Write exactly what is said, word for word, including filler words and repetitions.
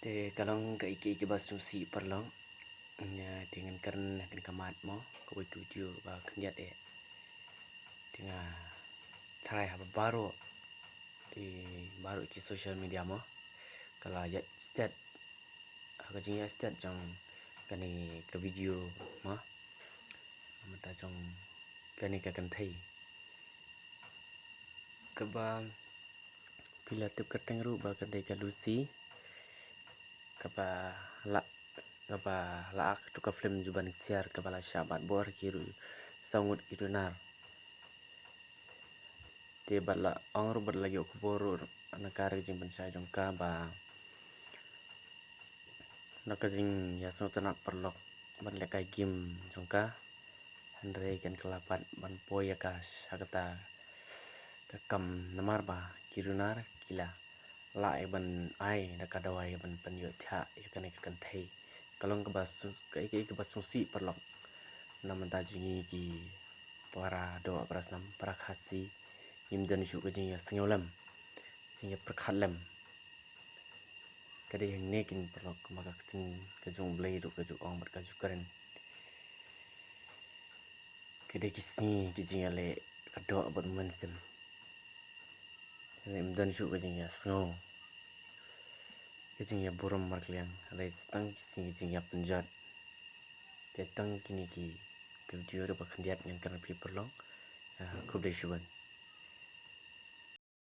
Te ka long ka ike ike ba sngewsih paralok. Ïa, te ngan kren ha kane ka mat mo, kawei ka video ba khyndiat eh. Te nga tharai haba baroh, i baroh ki social media mo, ka la ïa stet, ha ka jingïa stet jong kane ka video mo, mynta jong kane ka kynthei kaba phi la tip kyrteng ruh ba ka dei ka Lucy, kaba la, kaba la ak tu ka film Juban Ksiar kaba la shah bat bor ki ruh saw ngut ki runar. Te bad la ong ruh bad la ïoh khubor ruh na ka ri jingpynshai jong ka ba na ka jingïasngewtynnat paralok ban lehkai game jong ka, hynrei kan kylla pat ban poi ïa ka sha kata ka kam namar ba ki runar ki la lah ïa ban ai da ka dawai ïa ban pynïoh thiah ïa kane ka kynthei. Ka long kaba sngewsih, ka ike ike ba sngewsih paralok. Na mynta jong ngi ki para doh para snam para Khasi ngim don shuh ka jingïasngew lem, jingïapyrkhat lem. Ka dei hangne kine paralok, ma ka ktien ka jong U Blei ruh ka ju ong bad ka ju kren. Ka dei ki sngi ki jingïaleh ka doh bad u mynsiem. Ngim don shuh ka jingïasngew, ka jingïaburom markylliang, hynrei tang ki sngi ki jingïapynjot. Te tang kine ki, ki video ruh ba khyndiat ngan kren phi paralok. Ah, khublei shibun.